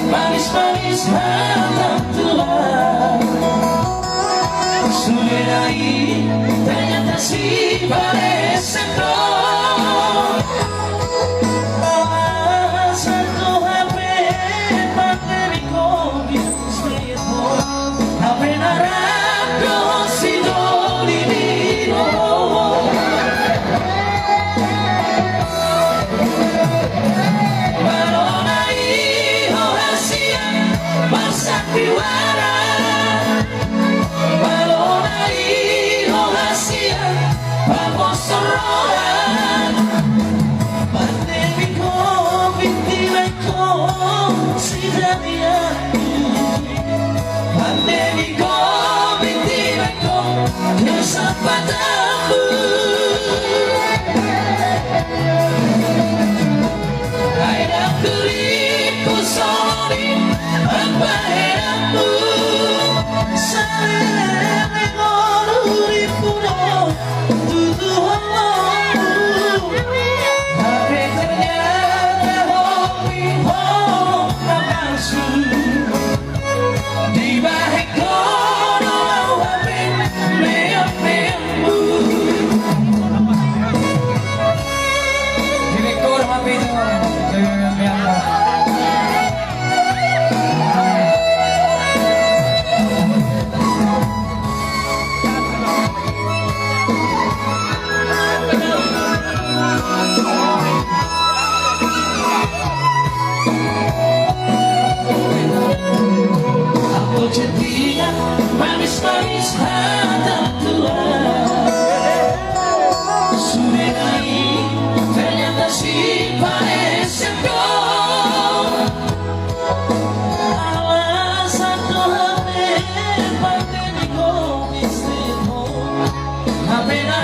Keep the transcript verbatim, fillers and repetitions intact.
Manis-manis hata Tuhan. Sude nai ternyata si paresek do. Alasan do hape pandemi covid. Hape na rap do sidoli di ho. Malo na i ho hasian marsandiwara. Malo na i ho hasian paboso roha. Pandemi covid di ho. Pandemi covid di ho kesempatanmu. Ai dang diriku songon i ambahenanmu. Saleleng on uripku do. Tutu ho, hape ternyata ho, ho na palsu. Dibahen ho do au hape meang-meangmu. Dibahen ho do hape meang-meangmu. Manis-manis hata Tuhan. Sude nai ternyata si paresek do. Alasan do hape pandemi covid di ho. Hape na